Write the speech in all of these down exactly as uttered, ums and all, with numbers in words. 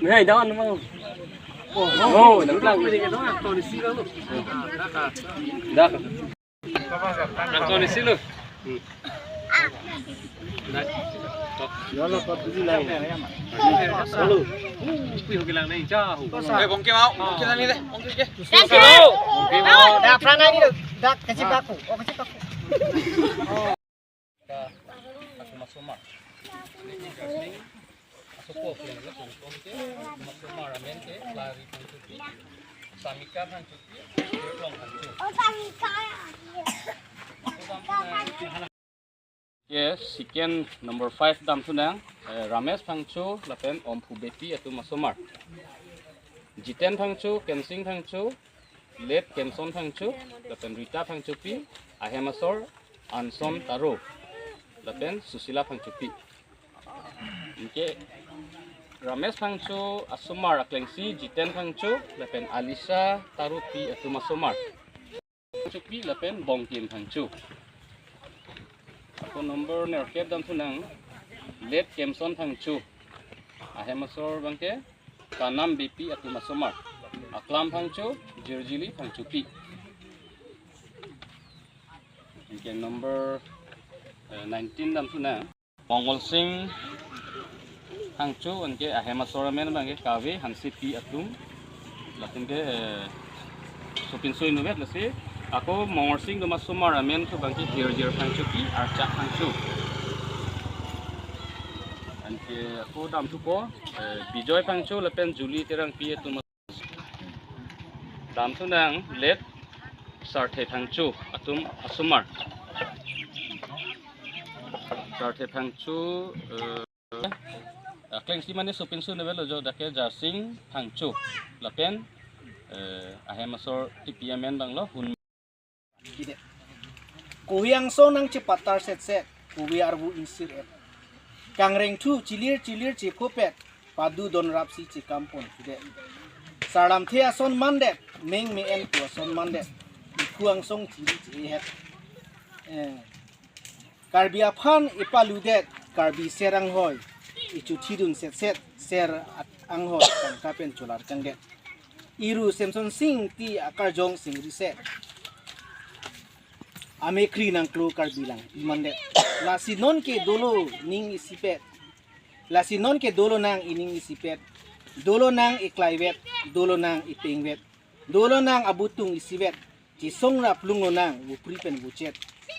Hey, down mo. Oh, oh, nangplang. Dak. Nangkon isi lo. Hmm. Dak. Halo. Ui, hoki lang na incha ho. Eh, bongke mau, bongke nani deh, bongke ke. Dak, dak, dak, dak, kacip aku. Oh, kacip aku. Ka atum asomar. Asopo ke, atum asomar amen ke, Klari Phangchopi, Samika Phangchopi, Tirlong Phangcho. Yes, second number five damthunang, eh, Ramesh Phangcho lapen Omphu Beypi atum asomar. Jiten Phangcho, Kensing Phangcho, Late Kemson Phangcho, lapen Rita Phangchopi, ahem asor Anson Taro, lapen Susila Phangchopi. Anke Ramesh Phangcho asomar aklengsi Jiten Phangcho, lapen Alisha Taropi atum asomar. Phangchopi lapen Bongkim Phangcho. Ako number nerkep damthunang, Late Kemson Phangcho. Ahem asor abangke Kanam Beypi atum asomar. Aklam Phangcho, Jirjili Phangchopi. Anke number, eh, nineteen damthunang. Mongol Sing Phangcho, anke ahem asor amen abangke Kave Hansepi atum. Lapen ke, eh, sopinso inutvet lasi. Ako Mongol Sing atum asomar amen ke abangke Hirjir Phangchopi, Archak Phangcho. Anke ako damthupo, eh, Bijoy Phangcho lapen Julie Terangpi atum. Damthunang Late Sarthe Phangcho atum asomar. Sarthe Phangcho, eh, aklengsi mane sopinso inutvet lo jo, dak ke Jarsing Phangcho lapen, eh, ahem asor tipi amen abang lo Hun. Kide. Kohi angso nangchepatar setset, kove arvo insir et. Kangrengthu chilir chilir chekhopet, padu don rapsi chekampon kide. Sarlamthe ason mandet, meng me-en pu ason mandet, ikhu angsong chiri chiri het. Eh. Karbi aphan ipaludet, Karbi ser anghoi ichuthidun setset, ser at-, anghoi tangka pen cholar kangdet. Iru Semson Sing Ingti akarjong singri set, amekri nangklo Karbi lang imandet. Lasi nonke dolo ning isipet. Lasi nonke dolonang ining isipet. Dolonang iklaivet, dolonang ipengvet, dolonang abutung isivet. Chisong rap lunglonang vupri pen vuchet.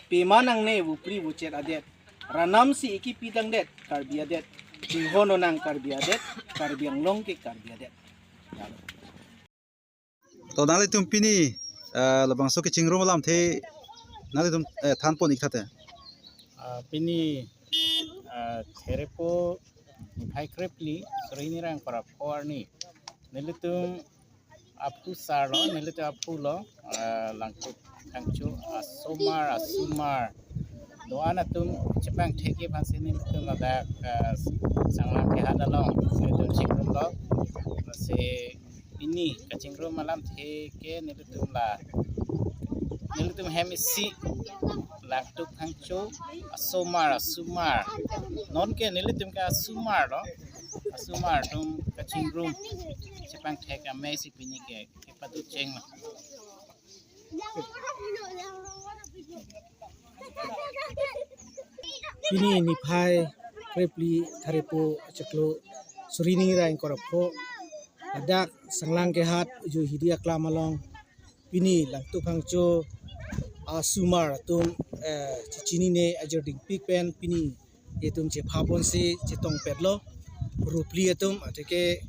Pima nangne vupri vuchet adet. Ranamsi ikipi tangdet Karbi adet. Chinghonlonang Karbi adet, Karbi Anglong ke Karbi adet. To nanglitum pini, eh, labangso kachingrum alamthe nanglitum, eh, thanpon ik tha te. Ah, pini, ah, Therepo niphai krepli, suri hini ra ingkoi ra pho arni, nelitum aphu sar lo, nelitum aphu lo, ah, Langtuk Phangcho asomar asomar do-an atum chepangthek aphansi nelitum ladak, ah, Sanglang Kehat along nelitum chingrumlo. Lasi pini kachingrum alamthe ke nelitum la, nelitum hem isi Langtuk Phangcho asomar asomar. Nonke nelitum ke asomar lo. Asomar atum kachingrum chepangthek amei si pini ke kepado cheng lo. Pini niphai krepli Therepo achiklo, suri hini ra ingkoi ra pho, ladak Sanglang Kehat Juihidi aklam along pini Langtuk Phangcho asomar atum, eh, chechinine ajirdingpik pen pini itum chephaponsi chetongpetlo. Rupli atum, atike,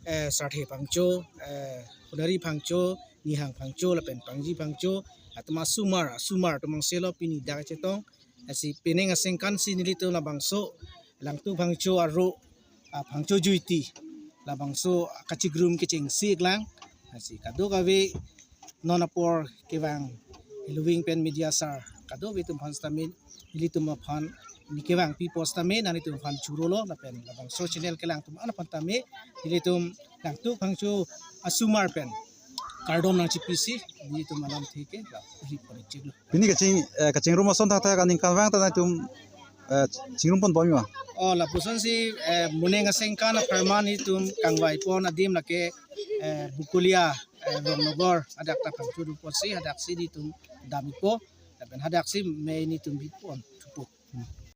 eh, Sarthe Phangcho, eh, Hunari Phangcho, Nihang Phangcho lapen Pangji Phangcho atum asomar asomar atum angselo pini dak chetong. Lasi penang asengkansi nelitum labangso Langtuk Phangcho aro, ah, Phangcho Juiti labangso kachingrum kechengsi iklang. Lasi kadokave non apor kevang Halloween pen media sar kadokave atum aphan sitame, nelitum aphan ne kevangpipo sitame nanglitum aphan churolo lapen labangso channel kelang atum an aphan tame nelitum Langtuk Phangcho asomar pen kardom nangchipisi nelitum alamthe ke la uri pori chiklo. Pini kaching, eh, kachingrum ason thakthak aningkanvang ta nangtum eh, chingrum pon pon ma? Oh, lapuson si eh, Moneng Asengkan apharman itum kangvai pon adim lake eh, Bokolia eh, Rongnogar hadak ta pangchuru pon si hadak si itum dam-ikpo. Lapen hadak si mei nitum bipon thupo.